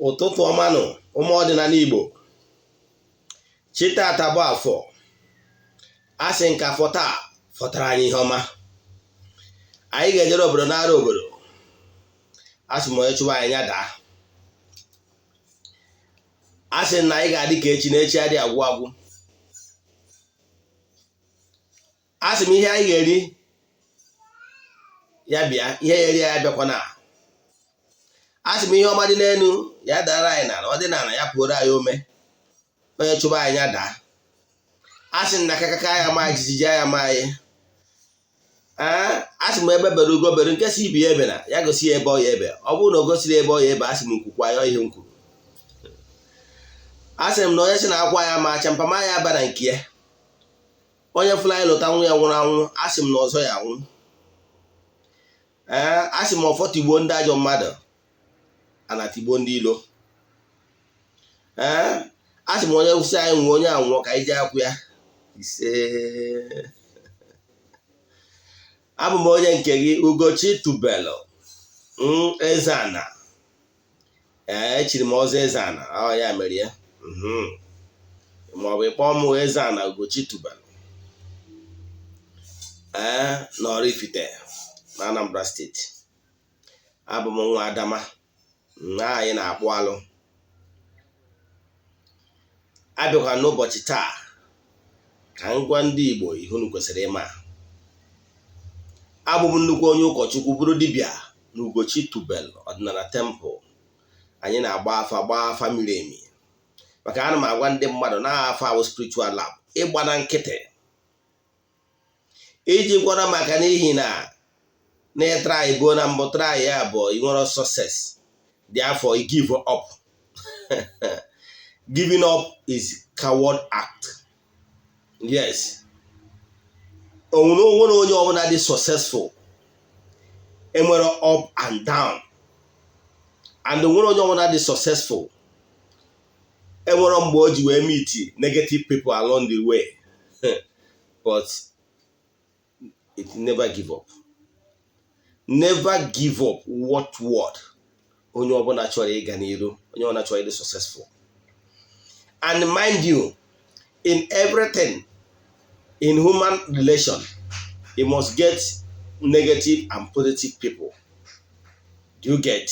Ụtụtụ ọma nụ, ụmụ ọdịnala Igbo. Chi tata bụ afọ. A sị nke afọ taa fọtara anyị ihe ọma. Anyị ga-ejere obodo nara obodo. A sị m onye chụwa anyị ya daa. A sị na anyị ga-adị ka echi na echi adị agwụ agwụ. A sị m ihe anyị ga-eri ya bịa, ihe ya eri ya bịakwana. A sị m ihe ọma dị n'elu ya dara anyị n'ala, ọ dị n'ala ya pụoro anyị ome, onye chụba anyị ya daa. A sị m na akakaka ya ma jijiji ya ma anyị. Ee, a sị m egbe bere ugo bere, nke sị ibe ya ebena ya gosi ya ebe ọ ya ebe. Ọ bụrụ na o gosiri ebe ọ ya ebe, a sị m nku kwaa ya, ihe m kwuru. A sị m na onye sị na akwa ya ma acha mpama ya aba na nke ya. Onye fụla anyị lụta nwa ya nwụrụ anwụ, a sị m na ọzọ ya anwụ. Ee, a sị m ọfọ tigbuo ndị ajọ mmadụ, ana tigbuo ndị ilo. Ee, a sị m onye sị anyị nwụọ, onye anwụọ ka anyị ji akwụ ya. Ise. Abụ m onye nke gị, Ugochi Tubelu Eze-Ana. Ee, echiri m ọzọ Eze-Ana, ọ ya mere ya. Ma ọ bụ ịkpọọ m Eze-Ana Ugochi Tubelu, ee, na Oraifite na Anambra steeti. Abụ m nwa Adama na anyị na-akpụ alụ. Abịakwa n'ụbọchị taa ka m gwa ndị Igbo ihe unu kwesịrị ịma. Abụ m nnukwu onye ụkọchukwu, bụrụ dibịa na Ugochi Tubelu ọdịnala temple. Anyị na-agba afa, gbaa afa miri emi, maka ana m agwa ndị mmadụ na afa awụ spiritual lab. Ịgba na nkịtị iji gwara maka n'ihi na na try buo na mbụ, try ya abụọ, ị nwere success, therefore you give up. Giving up is coward act. Yes, onwere onwere onye ọbụla dị successful enwere up and down, and onwere onye ọbụla dị successful enwere mgbe o ji wee meet negative people along the way, but it never give up, never give up. What word onye ọbụla chọrọ ịga n'iru, onye ọbụla chọrọ ịdị successful. And mind you, in everything in human relation, you must get negative and positive people. Do you get?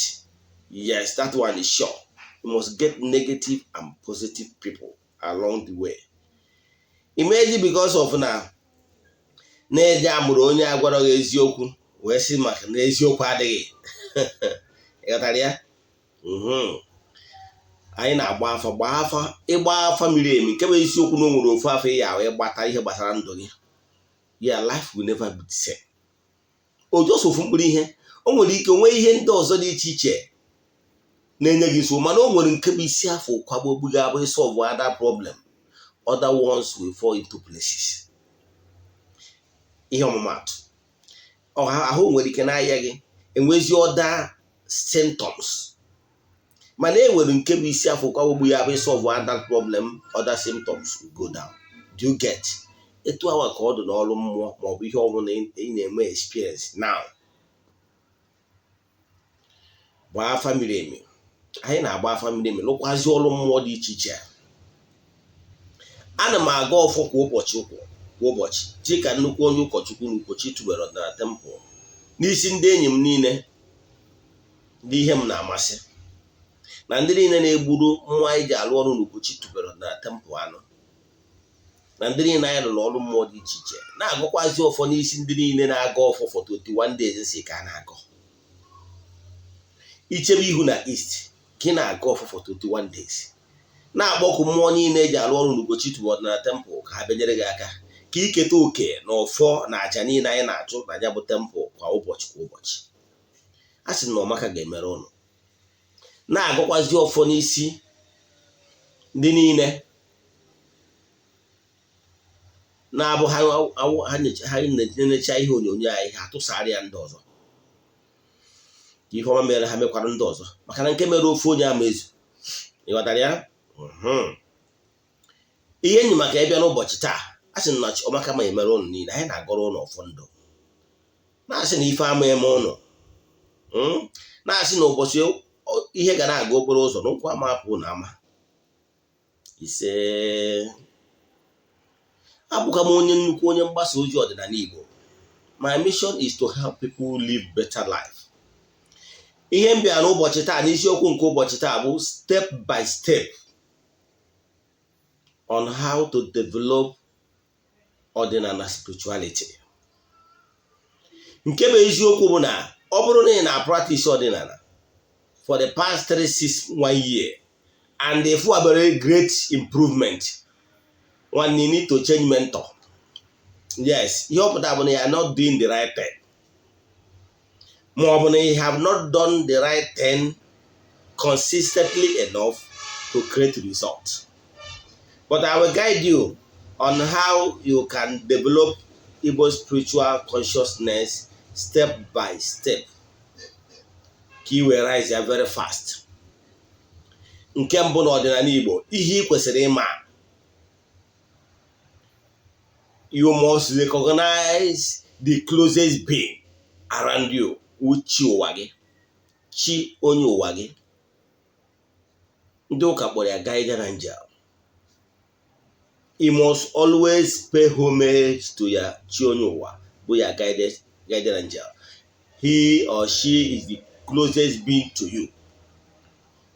Yes, that one is sure. You must get negative and positive people along the way. Imagine, because of na na-eje amụrụ onye agwara gị eziokwu wee sị maka na eziokwu adịghị. Ịghọtara ya? Anyị na-agba afa, gbaa afa, ịgba afa miri emi. Nke bụ eziokwu na o nwere ofu afọ ị ya wee gbata ihe gbasara ndụ gị, your life will never be the same. O just ofu mkpụrụ ihe, o nwere ike nwee ihe ndị ọzọ dị iche iche na-enye gị nsogbu, mana o nwere nke bụ isi afọ kwagbo gị abụ solve other problem, other ones will fall into places. Ihe ọmụmatụ, ahụ nwere ike na-aya gị, enwezi other symptoms, mana e nwere nke bụ isi afọ kwagbo ya abụ solve other problem, other symptoms will go down. Do you get? Etu awa ka ọ dị n'ọrụ mmụọ maọbụ ihe ọbụla ị na-eme experience now. Gbaa afa miri emi. Anyị na-agba afa miri emi, lụkwazi ọrụ mmụọ dị iche iche. Ana m aga ọfọ kwa ụbọchị, kwa ụbọchị, dịka nnukwu onye ụkọchukwu na Ugochi Tubelu ọdịnala temple, n'isi ndị enyi m niile, ndị ihe m na-amasị, na ndị niile na-egburu mmụọ anyị ji alụ ọrụ n'Ugochi Tubelu ọdịnala temple anụ, na ndị niile anyị rụrụ ọrụ mmụọ dị iche iche. Na-agụkwazi ọfọ n'isi ndị niile na-aga ọfọ for 21 days si ka a na-agọ ichebe ihu na east ka ị na-aga ọfọ for 21 days, na-akpọku mmụọ niile eji alụ ọrụ n'Ugochi Tubelu ọdịnala temple ka ha bịanyere gị aka ka iketa oke na ọfọ na àjà niile anyị na-achụ na ya bụ temple kwa ụbọchị, kwa ụbọchị. A sị na ọmaka ga-emere ụnụ. Na-agụkwazi ọfọ n'isi ndị niile na-abụ ha na-enecha ihe onyonyo anyị, ha tụsara ya ndị ọzọ ka ihe ọma mere ha mekwara ndị ọzọ, maka na nke mere ofu onye ama ezu. Ịghọtara ya? Ihe enyi maka ịbịa n'ụbọchị taa, a sị na ọmaka ma emere ụnụ niile. Anyị na-agọrọ ụnụ ọfọ ndụ, na-asị na ife ama eme ụnụ, na-asị na ụbọchị Ihe ga na-aga okporo ụzọ n'ụkwụ ama apụ na ama. Ise, abụkwa m onye nnukwu onye mgbasa ozi ọdịnala Igbo. My mission is to help people live better life. Ihe m bịara n'ụbọchị taa, n'isiokwu nke ụbọchị taa, bụ step by step on how to develop ọdịnala spirituality. Nke bụ eziokwu bụ na ọ bụrụ na ị na-practice ọdịnala for the past 3, 6, 1 year and if you have very great improvement, one, you need to change mentor. Yes, ihe ọ pụtara bụ na you are not doing the right thing, ma ọ bụ na you have not done the right thing consistently enough to create result. But I will guide you on how you can develop Igbo spiritual consciousness step by step ka ị wee rise ya very fast. Nke mbụ, n'ọdịnala Igbo, ihe ị kwesịrị ịma: you must recognize the closest being around you, chi ụwa gị, chi onye ụwa gị. Ndị ụka kpọrọ ya guardian angel. You must always pay homage to ya chi onye ụwa bụ ya guardian angel. He or she is the closest being to you.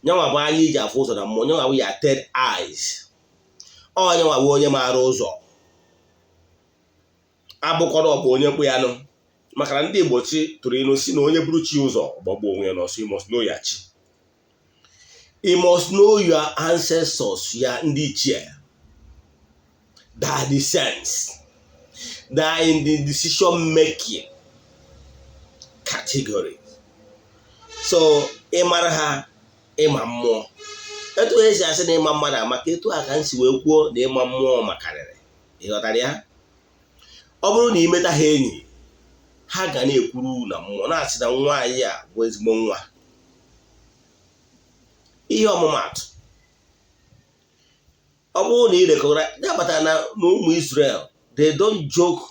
Nyanwa bụ anya iji afụ ụzọ na mmụọ. Nyanwa bụ ya third eyes. Ọ nyanwa bụ onye maara ụzọ, abụkọrọ ọ bụ onye mkpụ ya nụ, maka na ndị Igbo chi tụrụ ilu si na onye buru chi ụzọ gbagbuo onwe ya n'ọsọ. You must know ya chi. You must know your ancestors, ya ndị ichie that the sense that are in the decision making category. So ịmara ha, ịma mmụọ. Etu esi asị na ịma mmadụ amaka, etu a ka m si wee kwuo na ịma mmụọ makarịrị. Ịghọtara ya? Ọ bụrụ na imeta ha enyi, ha ga na-ekwuru na mmụọ na-asị na nwa anyị a bụ ezigbo nwa. Ihe ọmụmatụ, ọ bụrụ na ị recognize ya, kpatara na ụmụ Israel, they don't joke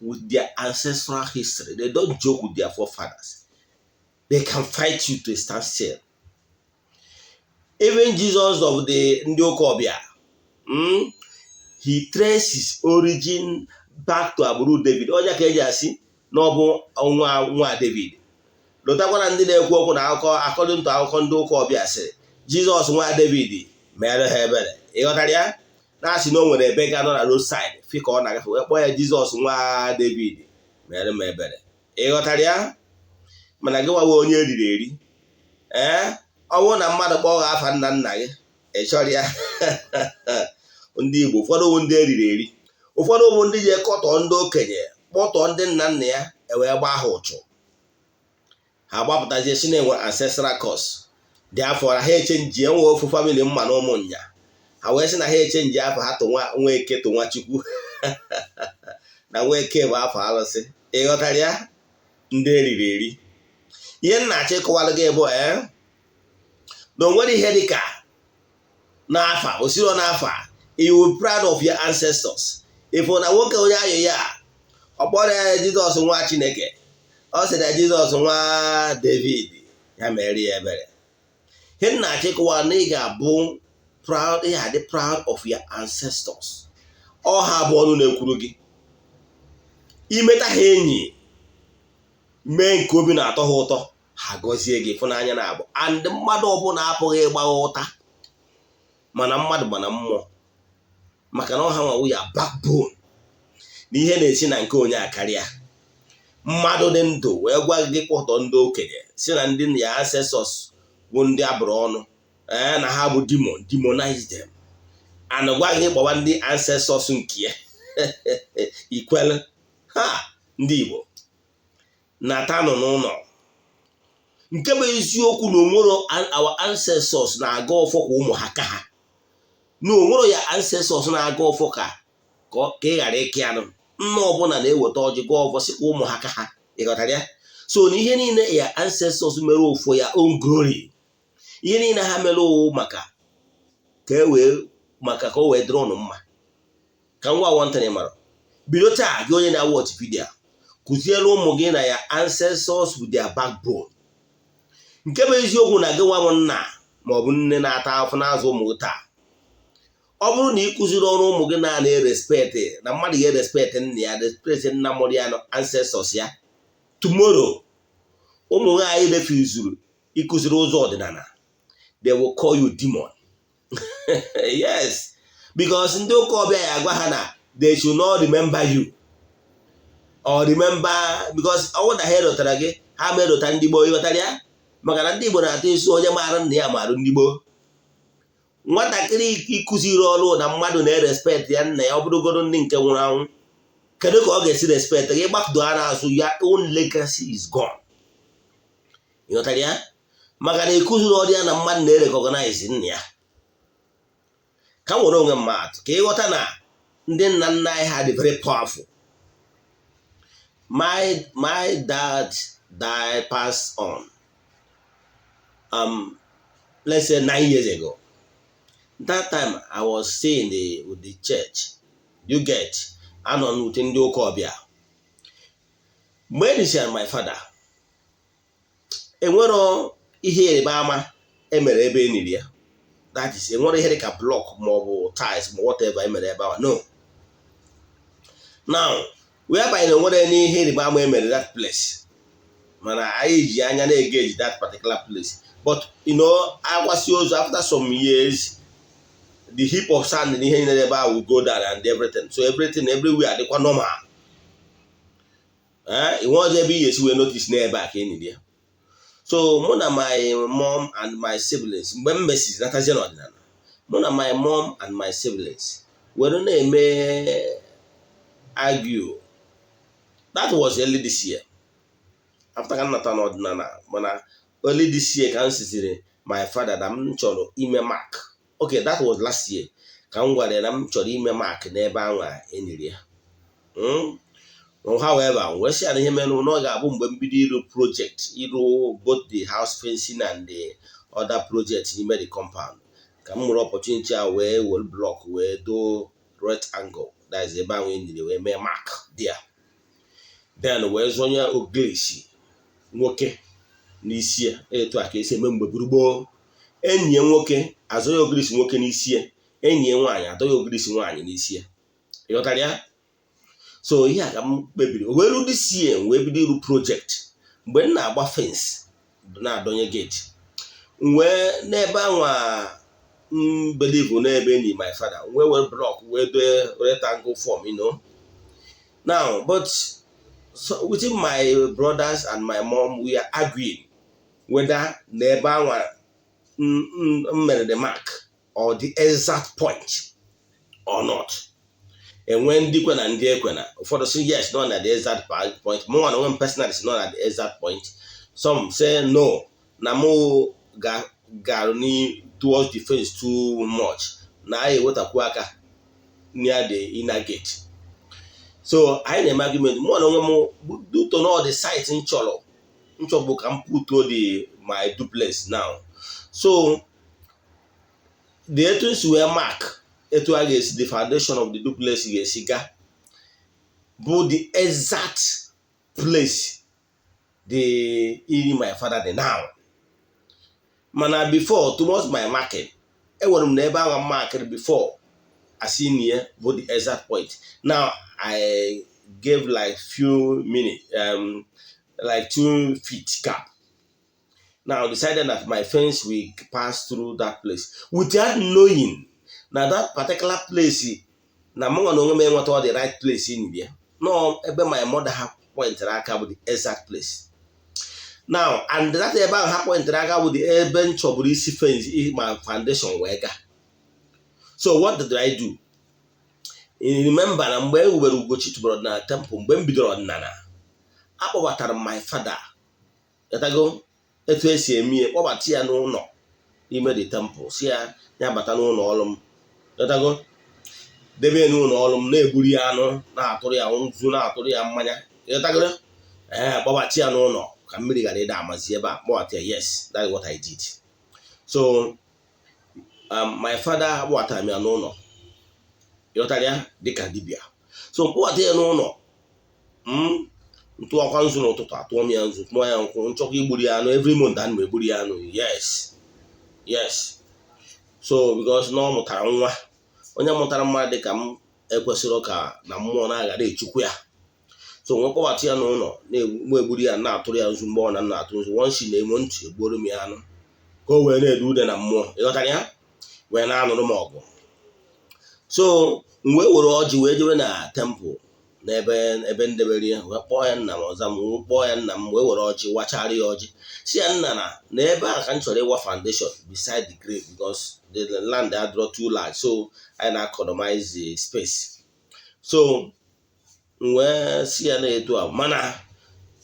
with their ancestral history. They don't joke with their forefathers. They can fight you to a standstill. Even Jesus of the ndị ụka ọbịa, he traced his origin back to agbụrụ David. Onye ka eji asị na ọ bụ nwa nwa David. Lụtakwara ndị na-ekwu okwu na akụkọ, according to akụkọ ndị ụka ọbịa, sịrị Jizọs nwa David mere ha ebere. Ịghọtara ya? Na-asị na o nwere ebe ga nọ na roadside fi ka ọ na-agafe, wee kpọọ ya Jizọs nwa David mere m ebere. Ịghọtara ya? Mana gị nwawe onye eriri eri, ee, ọ bụrụ na mmadụ kpọọ gị afa nna nna gị, ị chọrọ ya. Ndị Igbo ụfọdụ bụ ndị eriri eri, ụfọdụ bụ ndị ji kọtọọ ndị okenye, kpọtọọ ndị nna nna ya, ewee gbaa ha ụchụ, ha gbapụtazie si na-enwe ancestral curse dị afọ na ha echange. Enwe ofu family mma na ụmụnya ha wee sị na ha echange afọ ha tụ nwa eke tụ nwa Chukwu, na nwa eke bụ afọ arụsị. Ịghọtara ya? Ndị eriri eri. Ihe m na-achọ ịkọwara gị bụ na o nwere ihe dị ka n'afa osiro n'afa. You will proud of your ancestors. Ifụ na nwoke onye ayọ ya, ọ kpọrọ ya Jizọs nwa Chineke, ọ sị na Jizọs nwa David ya mere ya ebere. Ihe m na-achọ ịkọwa na ị ga-abụ proud, ị ga-adị proud of your ancestors. Ọ ha bụ ọnụ na-ekwuru gị. Imeta ha enyi, mee nke obi na-atọ ha ụtọ, ha gọzie gị ịfụnanya na abụ. And mmadụ ọbụla apụghị ịgba ụta, mana mmadụ mana mmụọ, maka na ọha nwawu ya backbone na ihe na-esi na nke onye akarịa mmadụ dị ndụ wee gwa gị kpọtọ ndị okenye, si na ndị ya ancestors bụ ndị abụrụ ọnụ, ee, na ha bụ demon, demonize them, and gwa gị kpọwa ndị ancestors nke ya ikwele ha. Ndị Igbo natanụ n'ụlọ. Nke bụ eziokwu na onwero our ancestors na-aga ọfọ ka ụmụ ha ka ha na onwero ya ancestors na-aga ọfọ ka ị ghara ịkị anụ. Nna ọbụla na-eweta ọjị, gụọ ọfọ, sị ka ụmụ ha ka ha. Ịghọtara ya? So na ihe niile ya ancestors mere ụfọ ya own glory, ihe niile ha mere owu maka ka e wee maka ka o wee dịrị ụnụ mma. Ka nwa nwantịrị mara, bido taa, gị onye na-watch video, kụziere ụmụ gị na ya ancestors with their backbone. Nke bụ eziokwu na gị nwa bụ nna ma ọ bụ nne na-ata afụ n'azụ ụmụ gị taa, ọ bụrụ na ị kụziri ọrụ ụmụ gị na na-erespect, na mmadụ ga-erespect nna ya, respect nna mụrụ ya, ancestors ya, tomorrow ụmụ gị anyị refuzuru ịkụziri ụzọ ọdịnala, they will call you demon. Yes, because ndị ụka ọbịa ya agwa ha na they should not remember you or remember, because ọnwụ na ha erotara gị, ha ma erota ndị gboo. Ịghọtara ya? Maka na ndị Igbo na-atụ isi, onye maara nna ya maara ndị gboo. Nwatakịrị ịkụziri ọrụ na mmadụ na-erespect ya nna ya, ọ bụrụgoro ndị nke nwụrụ anwụ, kedu ka ọ ga-esi respect gị? Gbakdo ha n'azụ ya, own legacy is gone. Ịghọtara ya? Maka na ịkụziri ọrụ ya na mmadụ na-erecognize nna ya. Ka m were onwe m atụ ka ịghọta na ndị nna nna anyị ha dị very powerful. My dad died, passed on, let's say 9 years ago. That time I was still in the with the church, you get? Anọ n'ute ndị ụka ọbịa. Mgbe e nisiara my father, enwero ihe ịrịba ama emere ebe e niri ya. That is, enwere ihe dịka block maọbụ tiles ma whatever emere ebe ahụ, no. Now, whereby na enwere n'ihe ịrịba ama emere that place, mana anyị ji anya na-egeji that particular place. But akwasị ozu, after some years, the heap of sand na ihe niile ebe ahụ will go down and everything, so everything everywhere adịkwa normal. Ee, inwe ọzọ ebe ị ga-esi wee notice n'ebe a ka e niri ya. So mụ na my mom and my siblings, mgbe m mesiri natazie n'ọdịnala, mụ na my mom and my siblings were na-eme argue. That was early this year, after ka m nata n'ọdịnala. Mana early this year ka m siziri my father na m chọrọ ime mark. Okay, that was last year ka m gwara ya na m chọrọ ime mark n'ebe anwa enyere ya. However, wee sị ya na ihe mere na ọ ga-abụ mgbe m bido ịrụ project, ịrụ both the house fencing and the other project n'ime the compound, ka m nwere opportunity a wee were block wee doo rectangle, that is ebe ahụ enyere, wee mee mark there, then wee zọnye ogirisi nwoke n'isi ya. Etu a ka esi eme mgbe gburu. Enyi ya nwoke azọnye ogirisi nwoke n'isi ya, enyi ya nwaanyị adọghị ogirisi nwaanyị n'isi ya. Ịghọtara ya? So ihe a ka m kpebiri. O wee ru this year, wee bido ịrụ project. Mgbe m na-agba fence, na-adọnye gate, wee n'ebe anwa m believe n'ebe enyi my father, wee were block wee dee rectangle form now. But so within my brothers and my mom, we are arguing whether n'ebe anwa m mere the mark or the exact point or not. Enwe ndị kwe na ndị ekwe na ụfọdụ sị yes, nọ na the exact point. Mụ nwa na onwe m personally si nọ na the exact point. Some say no, na mụ garụ ni towards the fence too much, na anyị ewetakwu aka near the inner gate. So anyị na-eme argument. Mụ na onwe m, due to all the site m chọrọ nchọbụ ka m putuo the my duplex now, so the etu nsi wee mark etu a ga-esi, the foundation of the duplex ga-esi ga bụ the exact place the ili my father dị now. Mana before, towards my marking, enwere m na ebe ahụ marked before asị ya bụ the exact point. Now I gave like few minutes, like 2 feet gap. Now decided that my fence will pass through that place without knowing na that particular place na mụ na onwe m enweta all the right place in there. No, ebe my mother ha pointịrị aka bụ the exact place now, and that ebe ahụ ha pointịrị aka bụ the ebe m chọburu isi fence ma foundation wee gaa. So what did I do? Remember na mgbe e wubere Ugochi tubelu ọdịnala temple, mgbe m bidoro ọdịnala, akpọbatara m my father yatago etu esi eme ihe, kpọbata ya n'ụlọ n'ime the temple, si ya ya bata n'ụlọ ọrụ m yatago, debe ya n'ụlọ ọrụ m, na-egburu ya anụ, na-atụrụ ya nzu, na-atụrụ ya mmanya yatagoro. Ee, kpọbata ya n'ụlọ ka mmiri ghara ịda amazi ebe a. Kpọbata ya. Yes, that is what I did. So my father kpọbatara m ya n'ụlọ, ịghọtara ya, dịka dibịa. So mkpọbata ya n'ụlọ m Ntụọkwa nzu n'ụtụtụ, atụọ m ya nzu, tụọ ya nkwụ, nchọkwa igburu ya anụ. Every month ana m egburu ya anụ. Yes, so because na ọ mụtara nwa, onye mụtara mmadụ dị ka m ekwesịrị ka na mmụọ na-aghara echukwu ya. So nwe kpọbata ya n'ụlọ na-egbu egburu ya, na-atụrụ ya nzu. Mgbe ọ na na-atụ nzu once na emo ntị, egbuoro m ya anụ ka o wee na-ede ude na mmụọ, ịghọtara ya, wee na-anụrụ m ọgụ. So m wee were ọjị wee jewe na temple n'ebe ebe ndebere ya, wee kpọọ ya nna m ọza m, wee kpọọ ya nna m, wee were ọjị wachara ya ọjị, si ya, nna, na ebe a ka m chọrọ ịwa foundation beside the grave, because the land adịrọ too large, so anyị na-economize the space. So m wee si ya na-etu a, mana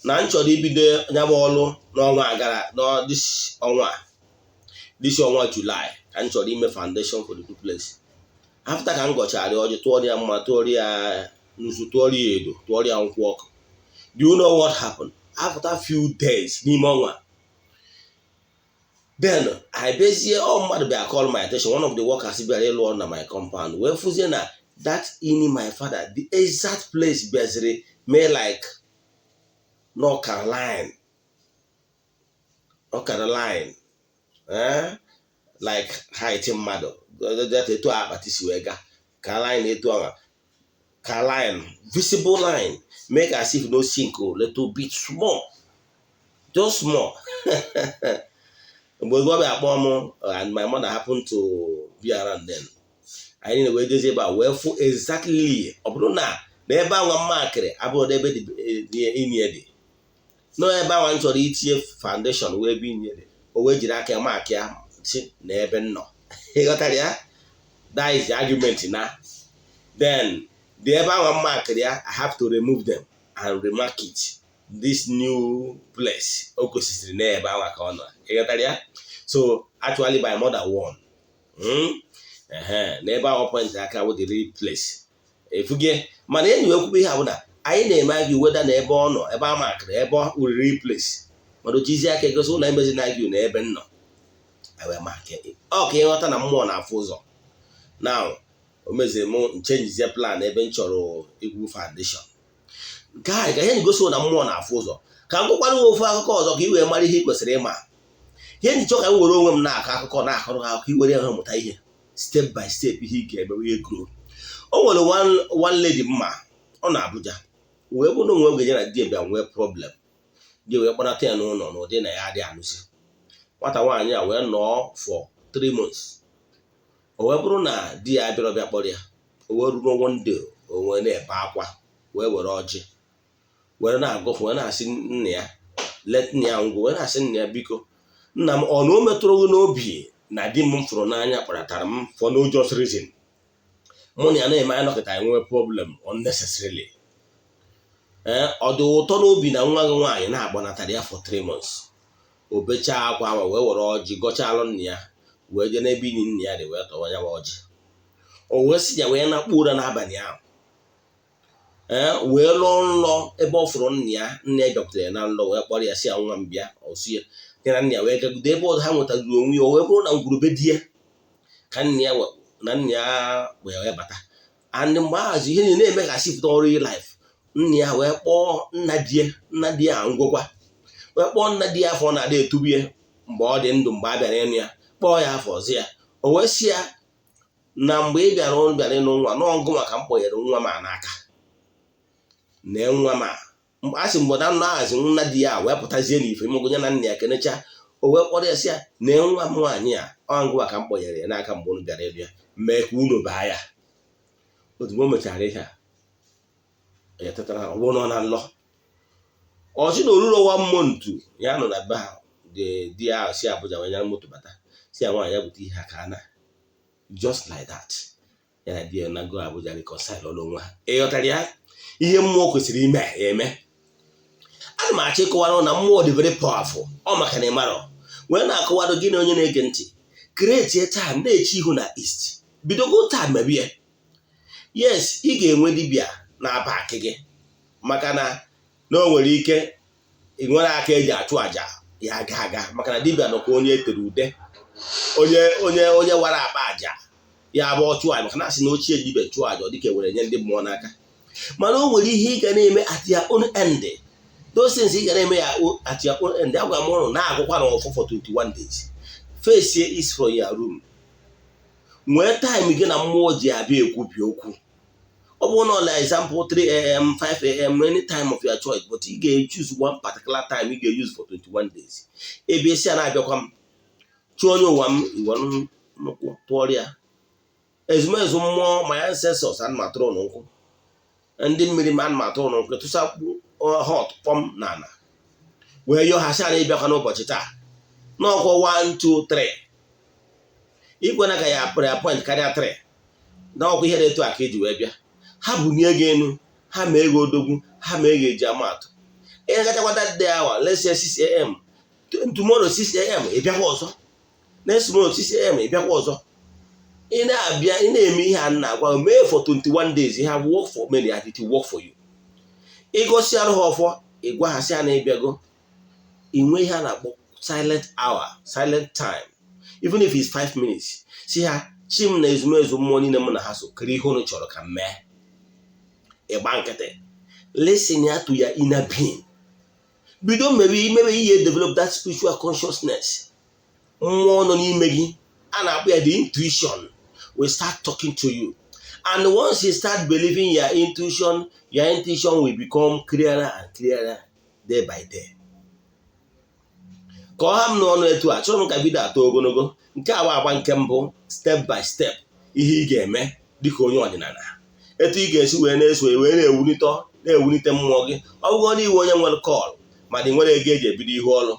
na m chọrọ ibido ya bụ ọlụ n'ọnwa gara, this ọnwa a, this ọnwa July, ka m chọrọ ime foundation for the duplex. After ka m gọchara ọjị, tụọrọ ya mma, tụọrọ ya nzu, tụọrọ ya edo, tụọrọ ya nkwụ ọkụ, do you know what happened? After few days n'ime ọnwa, then I bezie ọ mmadụ bịa call my attention. One of the workers bịara ịlụ ọrụ na my compound wee fụzie na that ini my father, the exact place bịaziri mee like n'ọkara line, ọkara line, eh? Like height mmadụ that etu akpati si wee gaa ka line, etu ahụ ka line, visible line, make as if no sink o, little bit small, just small. Mgbe ọ bịa kpọọ m, and my mother happened to be around then, anyị na wee jezi ebe a wee fụ exactly. Ọ bụrụ na n'ebe anwa mmakịrị abụrụ ebe inye dị, nọ ebe anwa m chọrọ itinye foundation wee ebe inye dị, o wee jiri aka ya mark ya si na ebe m nọ. Ịghọtara ya? That is the argument. Na then the ebe anwa mmakịrị ya, I have to remove them and remark it this new place. O gosisiri na ebe anwa ka ọ nọ. Ịghọtara ya? So actually my mother won. Ehe, n'ebe ahụ point aka wụ the real place efugie. Mana enyi wee kwube ihe a bụ na anyị na-eme argue whether na ebe ọ nọ, ebe a makịrị, ebe ọ real place, mana o jizi aka egosi ụlọ emezi na argue na ebe m nọ wee mark ọ ka ịghọta na mmụọ na-afụ ụzọ. Now o meziri m nchenjizie plan ebe m chọrọ igwu foundation nke a ka ihe ngosi na mmụọ na-afụ ụzọ. Ka m gwakwara ofu akụkọ ọzọ ka ị wee mara ihe ị kwesịrị ịma. Ihe nji chọọ ka m were onwe m na-akọ akụkọ, na-akọrọ akụkọ, iwere ya mụta ihe step by step, ihe ị ga-eme wee grow. O nwere one lady mma ọ na Abuja, wee bụrụ na onwe oge ya na di bịa nwee problem, di wee kpọnata ya n'ụlọ n'ụdị na ya adịghị anụzi nwata nwaanyị a, wee nọọ for 3 months. O wee bụrụ na di ya bịara ọbịa kpọrọ ya, o wee ruo one day, o wee na-ebe akwa, wee were ọjị were na-agọfụ, wee na-asị nna ya, let nna ya ngwụ, wee na-asị nna ya, biko nna m, ọ na o metụrụ gị n'obi na di m fụrụ n'anya kparatara m for no just reason? Mụ na ya na-eme, anyị nọkịta enwe problem unnecessarily. Ee, ọ dị ụtọ n'obi na nwa gị nwaanyị na-agbanatara ya for 3 months? O bechaa akwa ma wee were ọjị gọchalụ nna ya, wee jee n'ebe ini nna ya dị, wee tọwa ya ọjị. O wee sị ya wee nakpuo ụra n'abalị ahụ, ee, wee lụọ nlọ ebe ọ fụrụ nna ya. Nna ya bịakwutere ya na nlọ, wee kpọrọ ya, si ya, nwa m, bịa. Ọsụ ya ya na nna ya wee gagide ebe ọzọ ha nwetazuru onwe ya. O wee bụrụ na ngwurube di ya ka nna ya na nna ya wee bata. And mgbe ahụ ihe niile na-eme ka asị pụta ọrụ life, nna ya wee kpọọ nna di ya, nna di ya ngwụkwa, wee kpọọ nna di ya afọ ọ na-adị etubie mgbe ọ dị ndụ, mgbe a bịara ịnụ ya, kpọọ ya afọ ọzọ ya. O wee sị ya na mgbe ị bịara ịnụ nwa n'ọgụ maka m kpọnyere nwa m a n'aka nee nwa m a a sị mgbe na nna ahazi nna di ya wee pụtazie n'ife mụgụ ya na nna ya kenecha. O wee kpọrọ ya, sị ya, nee nwa m nwaanyị a, ọ ngwa ka m kpọnyere ya n'aka mgbe unu bịara ịnụ ya, mee ka unu baa ya. Ozugbo o mechara ihe a, ya tetara, ọ bụrụ na ọ na nlọ ọsị na oruro one month ya nọ na be ha, di ya si Abuja wee nyara moto bata, si ya nwaanyị ya bute ihe a ka a na just like that, ya na di ya na go Abuja reconcile ọlụ onwe ha. Ị ghọtara ya? Ihe mmụọ kwesịrị ime ya eme. Ana m achọ ịkọwara na mmụọ dị very powerful. Ọ maka na ị marọ wee na-akọwado gị na onye na-ege ntị, create time na-eche ihu na east, bidogo taa mebie. Yes, ị ga-enwe dibịa na-aba akị gị, maka na na o nwere ike ị nwere aka eji achụ àjà ya aga aga, maka na dibịa nọ ka onye etere ude, onye wara akpa àjà ya bụ ọchụ àjà, maka na asị na ochie dibịa chụọ àjà, ọ dịka were nye ndị mmụọ n'aka. Mana o nwere ihe ị ga na-eme at your own end. Those things ị ga na-eme ya at your own end. Agwa m ụnụ na-agụkwa na ọfọ for 21 days. Face east from your room, nwee time gị na mmụọ ji abịa ekwubi okwu. Ọ bụrụ na ọla, example, 3 a.m., 5 a.m., any time of your choice, but ị ga-choose one particular time ị ga-use for 21 days. Ebe esi a na-abịakwa m chụọ onye ụwa m, iwere nnukwu tụọrọ ya ezumezu mmụọ, my ancestors, ana m atụrụ ụnụ nkwụ, ndị mmiri m, ana m atụrụ ụnụ nkwụ, tụsa hot kpọm na ala wee yọọ ha sị na ịbịakwa n'ụbọchị taa n'ọkwọ 1 2 3, ikwena ka ya prayer point karịa 3 n'ọkwa ihe na-etu a ka eji wee bịa. Ha bunie gị elu, ha mee gị odogwu, ha mee gị eji ama atụ. Ihe gachakwa that day hour, let's say 6 a.m. tomorrow, 6 a.m. ị bịakwa ọzọ, next tomorrow 6 a.m. ị bịakwa ọzọ. Ị na-abịa, ị na-eme ihe a na-agwa mee for 21 days. You have work for many and it will work for you. Ịgosi arụ ha ọfọ, ị gwa ha sị ha na ịbịago. Inwe ihe a na-akpọ silent hour, silent time, even if it's 5 minutes, si ha, chi m na ezumezu mmụọ niile mụ na ha so kiri, ihe unu chọrọ ka m mee. Ịgba nkịtị, listen ya to your inner being. Bido mebe imebe ihe, develop that spiritual consciousness. Mmụọ nọ n'ime gị a na-akpọ ya the intuition will start talking to you, and once you start believing your intuition, your intuition will become clearer and clearer day by day. Ka ọ ha m n'ọnụ etu a, chọrọ m ka video atọ ogologo. Nke a agba nke mbụ, step by step, ihe ị ga-eme dịka onye ọdịnala, etu ị ga-esi wee na-eso wee na-ewulite mmụọ gị. Ọ bụgo na iwe onye nwere call mana ị nwere ego eji ebido ihu ọrụ,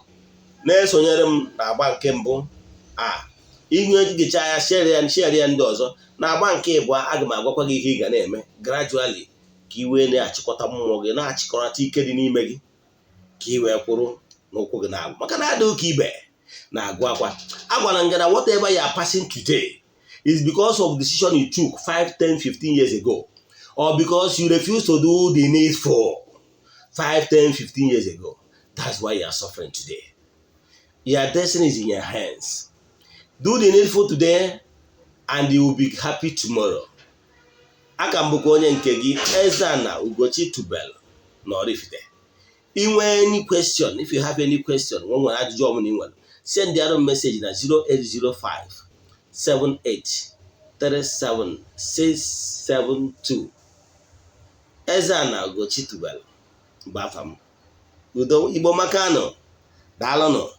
na-esonyere m na agba nke mbụ a. Ihe gecha ya, share ya, share ya ndị ọzọ. Na agba nke ịbụọ, aga m agwakwa gị ihe ị ga na-eme gradually ka ị wee na-achịkọta mmụọ gị, na-achịkọrọta ike dị n'ime gị, ka ị wee kwụrụ n'ụkwụ gị na-agụ, maka na adịghị ka ibe na-agụ akwa. Agwara m gị na whatever you are passing today is because of decision you took 5, 10, 15 years ago, or because you refuse to do the needful 5, 10, 15 years ago. That's why you are suffering today. Your destiny is in your hands. Do the needful today and you will be happy tomorrow. Aka m bụkwa onye nke gị, Eze-Ana Ugochi Tubelu na Oraifite. Inwe any question, if you have any question, nwe nwere ajụjụ ọbụla ị nwere, send the message na 0805 78 37 672. Eze-Ana Ugochi Tubelu bụ afa m. Udo Igbo makanụ. Daalụnụ.